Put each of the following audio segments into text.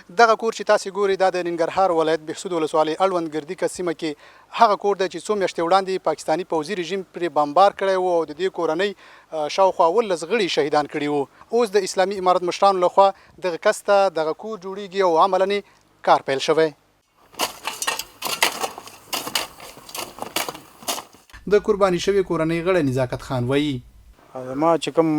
دغه کور چې تاسې ګورئ دا د ننګرهار ولایت بهسود ولسوالۍ اړوند ګردیکه سیمه کې هغه کور دی چې څو میاشتې وړاندې پاکستاني پوځي رژیم پرې بمبار کړی و او د دې کورنۍ شاوخوا 17 غړي شهیدان کړي وو. اوس د اسلامي امارت مشرانو له خوا دغه کس ته دغه کور جوړیږي او عملاً یې کار پیل شوی. د قرباني شوې کورنۍ غړی نزاکت خان وايي. زما چې کوم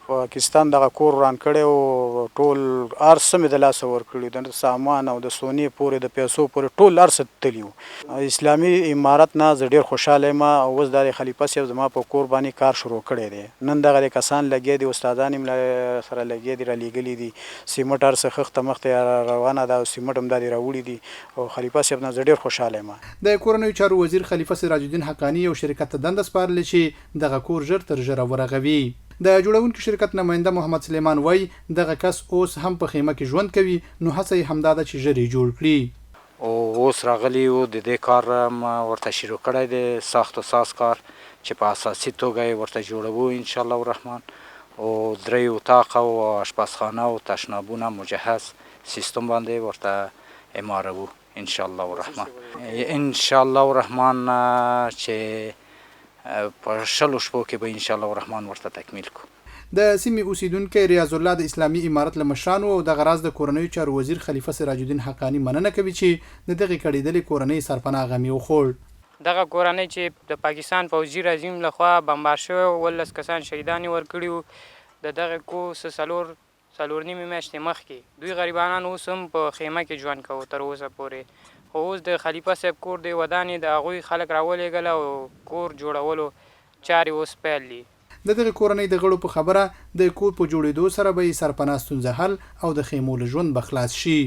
پاکستان دغه کور وران کړی و، ټول هر څه مې د لاسه ورکړي، د سامان او د سونې پورې د پیسو پورې ټول هر څه تللي وو. اسلامي امارت نه زه ډېر خوشحاله یم او اوس دا دی خلیفه صاحب زما په کور باندې کار شروع کړی دی. نن دغه دی کسان لګیا دي، استادان یې هم سره لګیا دي، رالېږلي دي، سیمټ هر څه خښته مخته روانه ده او سیمټ هم دا دی راوړي دي او خلیفه صاحب نه زه ډېر خوشحاله یم. د کورنیو چارو وزیر خلیفه سراج الدین حقاني یو شرکت ته دنده سپارلې چې دغه کور ژر تر ژره ورغوي. د جوړونکي شرکت نماینده محمد سلیمان وايي، دغه کس اوس هم په خیمه کې ژوند کوي، نو هڅه یې همدا ده چې ژر یې جوړ کړي. اوس راغلي یو، د دې کار هم ورته شروع کړی دی، ساخت و ساز کار چې په اساسي توګه یې ورته جوړوو ان شاءالله الرحمن او درې اتاقه او آشپزخانه او تشنابونه مجهز سیستم باندې ورته عماروو. ان شاء الله الرحمن ان شاء الله الرحمن چې په شلو شپو کې به ان شاء الله الرحمن ورته تکمیل کو. د سیمې اوسېدونکی ریاض الله د اسلامي امارت له مشرانو او دغه راز د کورنیو چارو وزیر خلیفه سراج الدین حقاني مننه کوي چې د دغې کړېدلې کورنۍ سرپناه غم یې وخوړ. دغه کورنۍ چې د پاکستان پوځي رژیم له خوا بمبار شوی و، 17 کسان شهیدان یې ورکړي وو، د دغه کو څه څلور څلور نیمې میاشتې مخکې دوی غریبانان اوس هم په خیمه کې ژوند کوو تر اوسه پورې، خو اوس د خلیفه صاحب کور دی ودان یې د هغوی خلک راولیږل او کور جوړولو چارې اوس پیل دي. د دغې کورنۍ د غړو په خبره، د کور په جوړېدو سره به یې سرپناه ستونزه حل او د خیمو له ژوند به خلاص شي.